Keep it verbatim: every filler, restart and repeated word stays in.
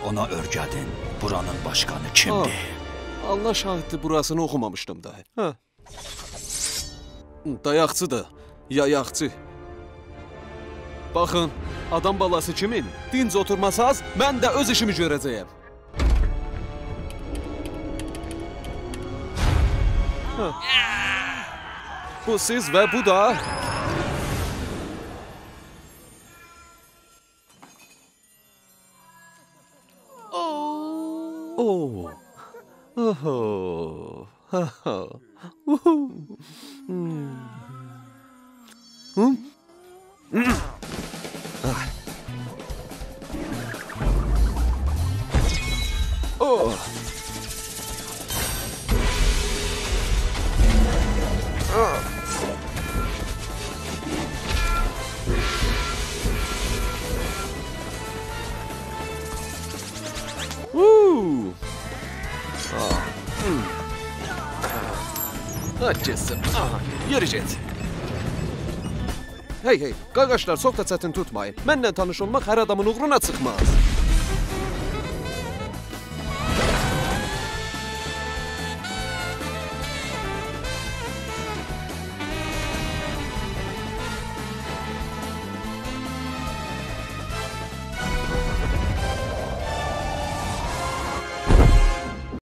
اونا اؤرگدین، بورانین باشقانی کیمدیر؟ آه، الله شاهیددیر، بوراسینی اوخومامیشدیم دا. هه. دایاقچی‌دیر، یایاقچی. باخین، آدام بالاسی کیمین دینج اوتورماساز، من ده اؤز ایشیمی گؤره‌جه‌یم. هه. بو سیز و بو دا. اوو. اوهو. ها ها. اوهو. هوم. هوم. آه. اوه. آه. اوو. آه. هوم. آه، کسدیم. آه، یوری گئت. هئی، هئی، قارقاشلار، چوخ دا چتین توتمایین. منله تانیش اولماق هر آدامین اوغرونا چیخماز.